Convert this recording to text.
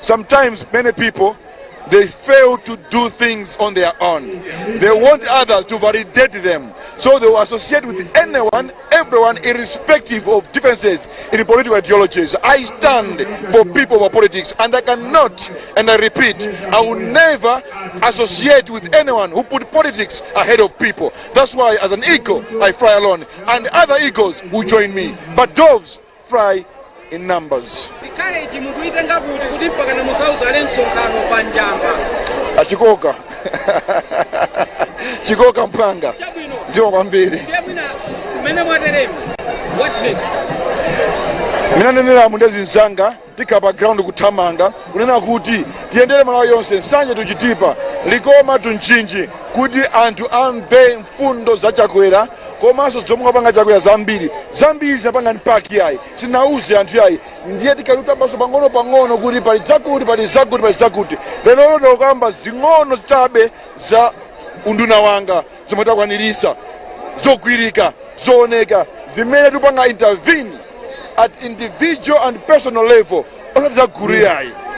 Sometimes many people, they fail to do things on their own. They want others to validate them, so they will associate with anyone, everyone, irrespective of differences in political ideologies. I stand for people over politics, and I cannot, and I repeat, I will never associate with anyone who put politics ahead of people. That's why, as an eagle, I fly alone, and other eagles will join me, but doves fly in numbers. Courage mukuitenga kuti, kuti mpakana musauzale msonkhano pa Njamba? Achikoka, chikoka mpanga. Chabwino. Ziwa kwambiri. Ndiye mwina kumene mwateremu, what next? Minanenera mundezinzanga, tikhala pa ground kuthamanga, kunena kuti tiyendere Malawi yonse, Nsanje to Chitipa, Likoma to Mchinji, kuti anthu amve mfundo za Chakwera komanso zomwe apanga Chakwera. Zambiri zambiri zinapanga mpaki yayi, sinauze anthu yayi. Ndiye tikalitambaso pang'ono pang'ono kuti pali zakuti, pali zakuti, pali zakuti. Lero lero zing'ono chabe za unduna wanga zomwe takwanirisa, zogwirika, zooneka, zimene tikupanga intervene at individual and personal level, osati za gulu yayi.